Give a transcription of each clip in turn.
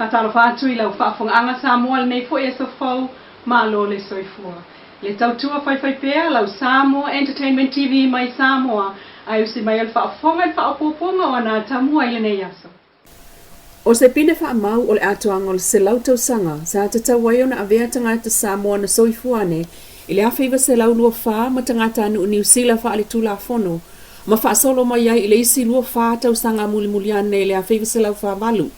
Faatalofa atu i lau faafofogaaga Samoa i lenei foi aso fou, malo le soifua. Le tautua faifaipea lau Samoa Entertainment TV mai Samoa, ae usi mai o le faafofoga i le faaopoopoga o ana atamua i lenei aso. O se pine faamau o le atoaga o le 100 tausaga sa tatau ai ona avea tagata Samoa na soifua ane i le 1924 ma tagatanuu Niu Sila faaletulafono ma faasolo mai ai i le isi 24 tausaga mulimuli ane i le 1948.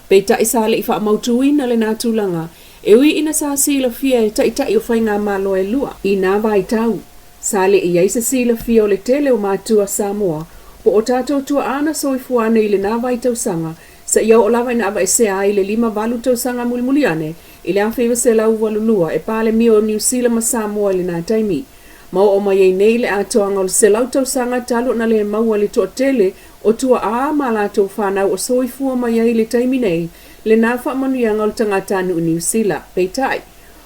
Peitai sa le i faamautuina lena tulaga e ui ina sa silafia e taitai o faigamalo e lua i nā vaitau. Sa le i ai se silafia o le tele o matua Samoa po o tatou tua'a na soifua ane i lena vaitausaga seia oo lava ina aveesea ai le 58 tausaga mulimuli ane i le 1982 e Palemia o Niu Sila ma Samoa i lena taimi. Ma oo mai ai nei le atoaga o le 100 tausaga talu ona le maua le toatele o tua'a ma latou fanau o soifua mai ai i le taimi nei lena faamanuiaga o le tagatanuu Niu Sila. Peitai,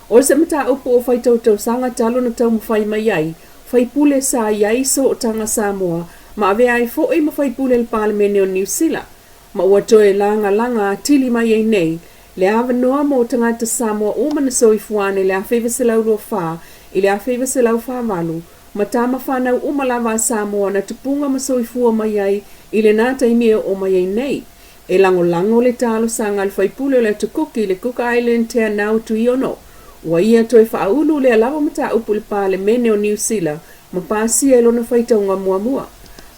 o se mataupu o faitautausaga talu ona taumafai mai ai, faipule sa i ai sootaga Samoa ma avea ai foi ma faipule le Palemene o Niu Sila, ma ua toe lagalaga atili mai ai nei le avanoa mo tagata Samoa uma na soifua ane i le 1924 i le 1948 ma tama fanau uma lava a Samoa na tupuga ma soifua mai ai i lena taimi e oo mai ai nei. E lagolago le talosaga a le faipule o le Atu Kuki i le Cook Island Teanau Tuiono. Ua ia toe faaulu lea lava mataupu i le Palemene o Niu Sila ma pasia i lona faitauga muamua.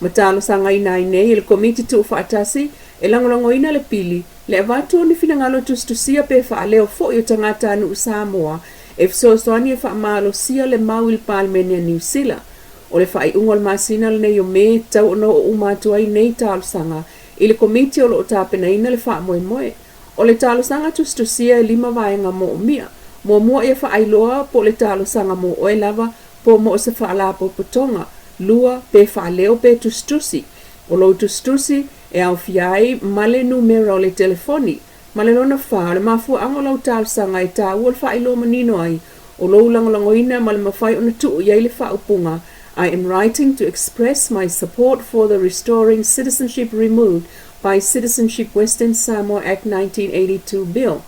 Ma talosagaina ai nei e le Komiti Tuufaatasi e lagolagoina le pili, le avatu o ni finagalo tusitusia pe faaleo foi o tagatanuu Samoa e fesoasoani e faamalosia le mau i le Palemene a Niu Sila. O le faaiuga o le masina lenei o Me, tatau ona oo uma atu ai nei talosaga i le Komiti o lo o tapenaina le faamoemoe. O le talosaga tusitusia e lima vaega moomia. Muamua ia faailoa po o le talosaga mo oe lava po mo se faalapotopotoga, lua, pe faaleo pe tusitusi. O lou tusitusi e aofia ai ma le numera o le telefoni, ma le lona fa, o le mafuaaga o lau talosaga e taua le faailoa manino ai o lou lagolagoina ma le mafai ona tuu i ai le faaupuga I am writing to express my support for the Restoring Citizenship Removed by Citizenship Western Samoa Act 1982 Bill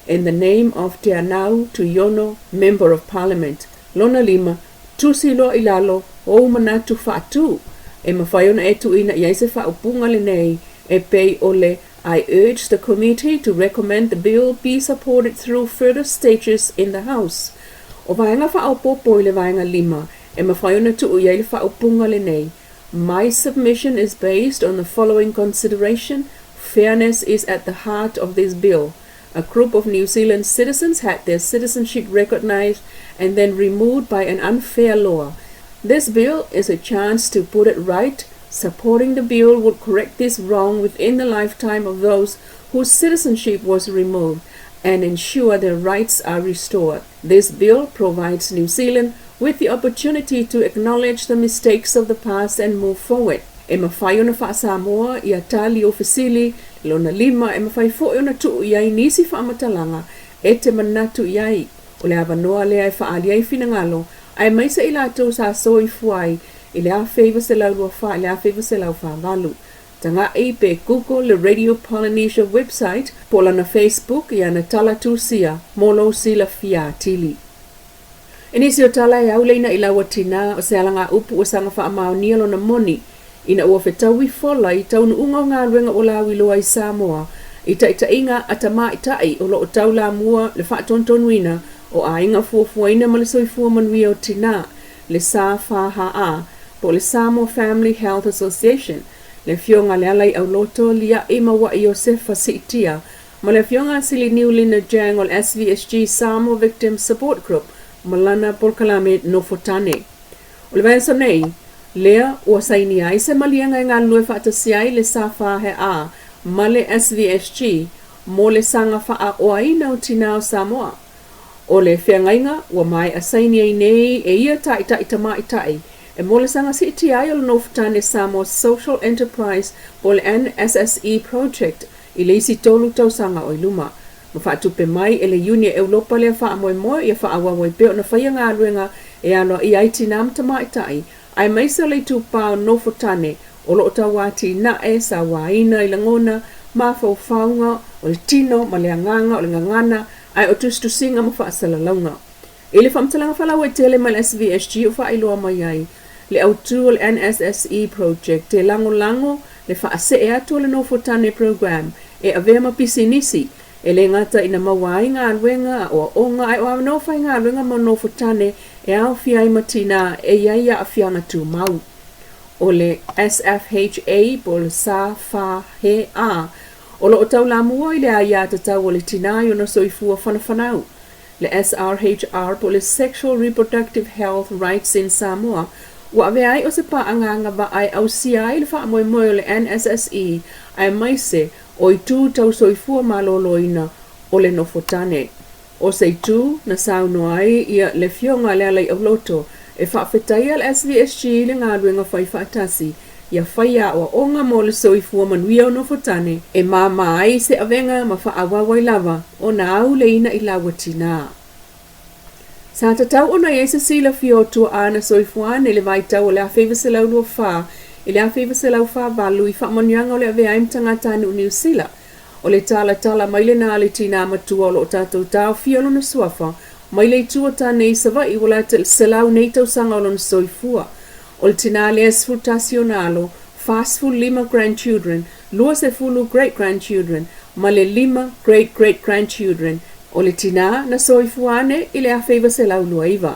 in the name of Teanau Tuiono, Member of Parliament. Lona lima, tusi loa i lalo ou manatu faatu e mafai ona e tuuina i ai se faaupuga lenei e pei o le I urge the committee to recommend the bill be supported through further stages in the House. O vaega faaopoopo i le vaega lima e mafai ona tuu i ai le faaupuga lenei, My submission is based on the following consideration, fairness is at the heart of this bill. A group of New Zealand citizens had their citizenship recognised and then removed by an unfair law. This bill is a chance to put it right. Supporting the bill would correct this wrong within the lifetime of those whose citizenship was removed and ensure their rights are restored. This bill provides New Zealand with the opportunity to acknowledge the mistakes of the past and move forward. E mafai ona faa-Samoa ia tali o fesili lona lima e mafai foi ona tuu i ai nisi faamatalaga e te manatu i ai. O le avanoa lea e faaali ai finagalo aemaise i latou sa soifua ai i le 1924 i le 1948. Taga'i pe Google le Radio Polynesia website po o lana Facebook i ana tala tusia mo lou silafia atili. I nisi o tala e auleina i laua tinā o se alagaupu ua saga faamaonia lona moni ina ua fetaui fola i taunuuga o galuega ua lauiloa i Samoa i taitaiga a tamaitai o lo o taulamua le faatontonuina o aiga fuafuaina ma le soifua manuia o tinā, le SFHA, po o le Samoa Family Health Association, le Afioga Lealaiauloto Lia'i Maua'i Iosefa Siitia ma le Afioga a Siliniu Lina Jang o le SVSG Samoa Victims Support Group ma lana polokalame Nofotane. O le vaiaso nei, lea ua sainia ai se maliega e galulue faatasi ai le SFHA ma le SVSG mo le saga faaoaina o tinā o Samoa. O le feagaiga ua maea saini ai nei e ia taitai tamaitai e mo le saga siitia ai o le Nofotane Samoa Social Enterprise po o le NSSE Project i le isi tolu tausaga o i luma. Ma faatupe mai e le Iuni e Europa lea faamoemoe ia faaauau ai pea ona faia galuega e aloaia ai tinā ma tamaitai aemaise o le itupā o Nofotane o lo o tauatinae sauaina i lagona mafaufauga, o le tino ma le agaga, o le gagana, ae o tusitusiga ma faasalalauga. I le faamatalaga faalauaitele mai le SVSG o faailoa mai ai le autu o le NSSE Project e lagolago le faasee atu o le Nofotane Programme e avea ma pisinisi, e le gata ina maua ai galuega, aoaoga ae o avanoa faigaluega mo nofotane e aofia ai ma tinā e i ai aafiaga tumau. O le SFHA po o le SFHA o lo o taulamua i le aiatatau o le tinā i ona soifua whanafanau. Le SRHR po o le Sexual Reproductive Health Rights in Samoa ua avea ai o se paaga agavaa e ausia ai le faamoemoe o le NSSE aemaise o itu tau soifua maloloina o le nofotane. O se itu na saunoa ai ia le Afioga a Lealaiauloto e faafetaia le SVSG i le galuega fai faatasi ia faia aoaoga mo le soifua manuia o nofotane e māmā ai se avega ma faaauau ai lava ona au le ina i laua tinā. Sa tatau ona i ai se silafia o tuaa na soifua ane i le vaitau o le 1924 i le 1948 i faamanuiaga o le avea ai ma tagatanuu Niu Sila. O le talatala mai lenā a le tinā matua o lo o tatou taofia lona suafa mai le itu o tane i Savaii ua lata i le 100 nei tausaga o lona soifua. O le tinā lea e 11 ona alo, 45 grandchildren, 20 great grandchildren, ma le lima great great grandchildren o le tinā na soifua ane i le 1929.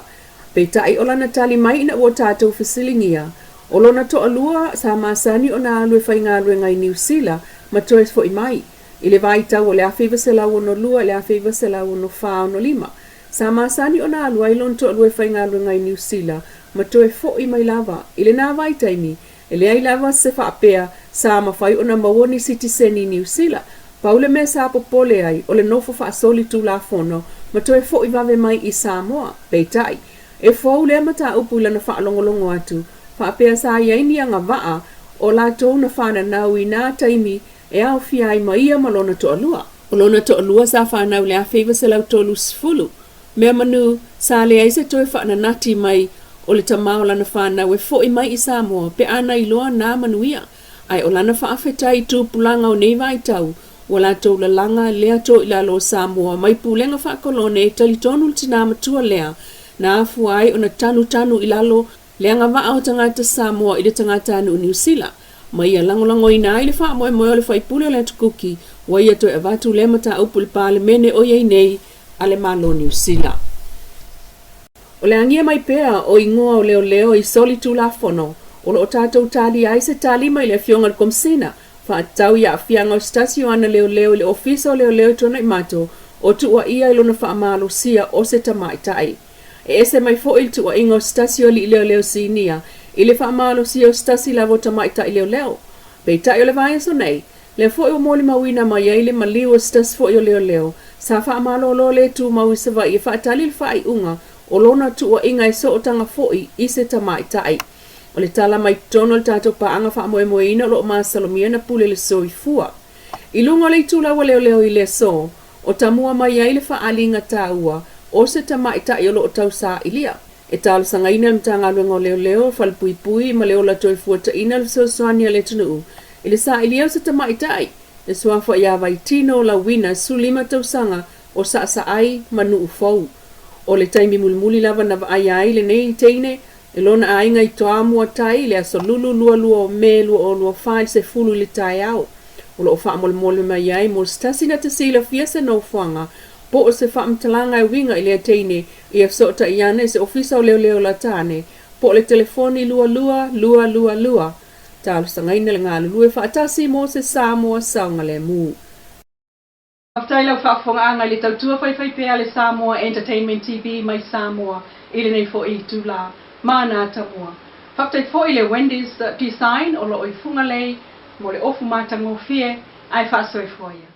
Peitai o lana tali mai ina ua tatou fesiligia, o lona toalua sa masani ona alu e faigaluega i Niu Sila ma toe fo'i mai, i le vaitau o le 1962 i le 1964-65, sa masani ona alu ai lona toalua e faigaluega i Niu Sila ma toe fo'i mai lava. I lenā vaitaimi, E leai lava se faapea sa mafai ona maua ni sitiseni Niu Sila. Pau le mea sa popole ai, o le nofo faasoli Tulafono ma toe fo'i vave mai i Samoa. Peitai, e fou lea mataupu i lana faalogologo atu, faapea sa i ai ni agavaa o latou na fananau i nā taimi e aofia ai ma ia ma lona toalua. O lona toalua sa fanau i le 1930. Mea manu, sa leai se toe faananati mai o le tama o lana fanau e fo'i mai i Samoa pe a na iloa nā manuia. Ae o lana faafetai i tupulaga o nei vaitau, ua latou lalaga lea to i lalo o Samoa mai pulega faakolone e talitonu le tinā matua lea na afua ai ona tanutanu i lalo le agavaa o tagata Samoa i le tagatanuu Niu Sila, ma ia lagolagoina ai le faamoemoe o le faipule o le Atu Kuki ua ia toe avatu lea mataupu i le Palemene o i ai nei a le Malo Niu Sila. O le agia mai pea o igoa o leoleo i soli Tulafono, o lo o tatou talia ai se tali mai le Afioga i le Komesina faatatau i aafiaga o se tasi o ana leoleo i le Ofisa o Leoleo i Tuanaimato o tuuaia i lona faamalosia o se tamaitai. E ese mai foi le tuuaiga o se tasi o alii leoleo sinia i le faamalosia o se tasi lava o tamaitai leoleo. Peitai o le vaiaso nei, lea foi ua molimauina mai ai le maliu o se tasi foi o leoleo sa faamalolo le tumau i Savaii e faatali le faaiuga o lona tuuaiga e sootaga foi i se tamaitai. O le tala mai totonu o le tatou paaga faamoemoeina o lo o masalomia na pule le soifua. I luga o le itula ua leoleo i le aso, o tamua mai ai le faaaliga taua o se tamaitai o lo o tausaailia. E talosagaina le Matagaluega o Leoleo, Falepuipui ma le Ola Toefuataina le fesoasoani a le atunuu i le saailia o se tamaitai e suafa ia Vaitino Lauina, 15 tausaga, o Saasaai ma Nuufou. O le taimi mulimuli lava na vaaia ai lenei teine e lona aiga i Toamuatai i le aso Lulu 22 o Me 2024 i le 10 i le taeao. O lo o faamolemole mai ai mo se tasi na te silafia se nofoaga po o se faamatalaga e uiga i lea teine ia fesootai ane i se Ofisa o Leoleo la tane po o le telefoni 22 222. Talosagaina le galulue faatasi mo se Samoa saogalemu. Faafetai lau faafofogaaga i le tautua faifaipea a le Samoa Entertainment TV mai Samoa i lenei foi itula. Mana tamua. Faafetai foi le Wendy's Design o lo o i Fugalei mo le ofu matagofie ae faasoifua ia.